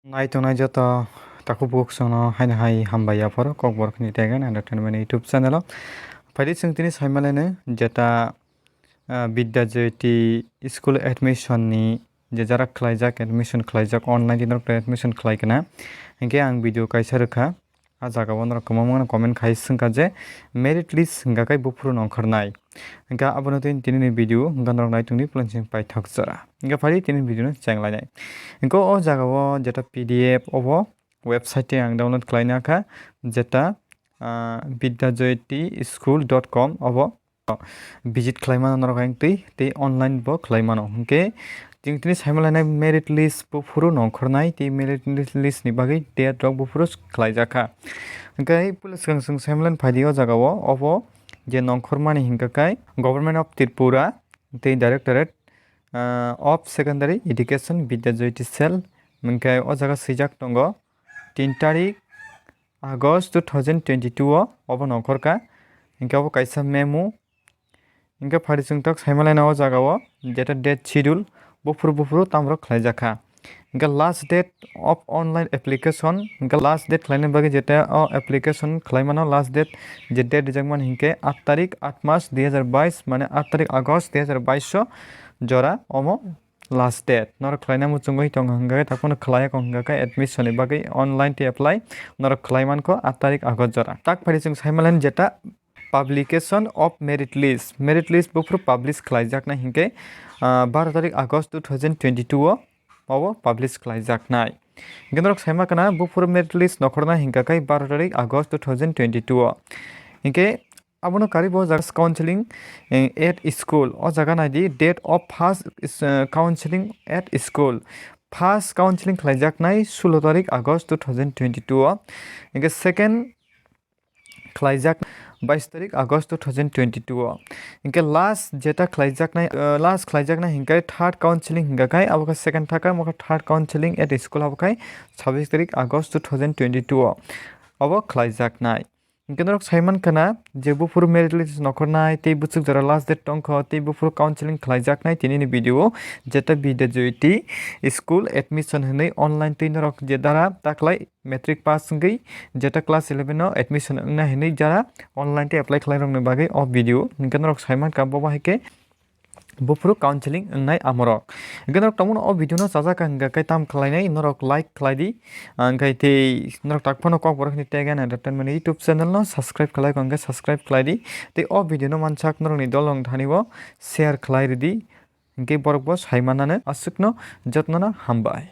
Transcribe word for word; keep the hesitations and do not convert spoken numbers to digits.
Nai tongnai joto takhuk bukhuk songno haino hai hambai yapharo Kokborok ni Tech and Entertainment YouTube channel o. Phaidi chwng tini saimalaino jeta, ah, Bidya Jyoti school admission ni je jara khlaijak, admission khlaijak, online di norok admission khlai kana. Hinkhe ang video kaisa rwkha. Ah jaga o norok kwbangma no comment khai swngkha je merit list hingka khe buphuru nongkhornai. Hingkhe abono tei tini ni video hingkhe norok nai tongdi pulan sing paithak jora. Hingkhe phai tini video no chenglainai. Hingkhe o jaga o jeta P D F obo website tei ang download khlaina kha jeta, ah, bidya jyoti school dot com obo visit khlai mano norok ang tei, tei online bo khlai mano. Hingkhe chwng tini saimalainai merit list buphuru nongkhornai tei merit list ni bagwi date rok buphuru khlaijak kha. Hingkhe puila swkang chwng saimalain phaidi o jaga o, obo je nongkhormani hingkha khe Government of Tripura tei Directorate, ah, of Secondary Education Bidya Jyoti Cell, hingkhe o jaga swijak tongo tin tarik August two thousand twenty-two o obo nongkhorkha. Hingkhe obo kaisa memo. Hingkhe phari chwng tok saimalaina o jaga o jeta date schedule buphuru buphuru tamrok khlaijakha. Hingkhe last date of online application, hingkhe last date khlaina bagwi jeta o application khlaimano last date je date rijakmani hingkhe aat tarik aat mas dui hazar bais, mane aat tarik August dui hazar bais o jora omo last date. Norok khlaina muchungwi tongo hingkha khe, takhwno khlaiya kho hingkha khe admission ni bagwi online tei apply norok khlai mankho aat tarik August jora. Tak phari chwng saimalain jeta publication of merit list. Merit list buphuru publish khlaijaknai hingkhe, ah, baro tarik August two thousand twenty-two o obo publish khlaijaknai. Hingkhe norok saima kana buphuru merit list nokhorna hingkha khe baro tarik August two thousand twenty-two o. Hingkhe abono karwi bo jaga counseling, eh, at school. O jaga naidi date of first is, eh, counseling at school. First counseling khlaijaknai sulo tarik August two thousand twenty-two o. Hingkhe second khlaijak bais tarik August two thousand twenty-two o. Hingkhe last jeta khlaijaknai, eh, last khlaijaknai hingkhe third counseling hingkha khe abo khe second thaka, abo khe third counseling at school abo khe sabbish tarik August two thousand twenty-two o. Obo khlaijaknai. Hingkhe norok saiman khana je buphuru merit list nokhornai tei buchuk jora last date tongkho tei buphuru counseling khlaijaknai tini ni video o jeta Bidya Jyoti school admission hinwi online tei norok je dara taklai matric pass wngwi jeta class eleven o admission wngna hinwi jara online tei apply khlai rokni bagwi o video hingkhe norok saiman kha bo bahai khe buphuru counseling wngnai amorok. Hingkhe norok tongmano o video no chajak kha hingkha khe tam khlainai norok like khlai di. Hingkhe tei norok tak phano Kokborok ni Tech and Entertainment YouTube channel no subscribe khlai kho hingkhe subscribe khlai di. Tei o video no mansak norok ni dol rok thani bo share khlai ridi. Hingkhe borok bo sai manano aswk no jotno no hambai.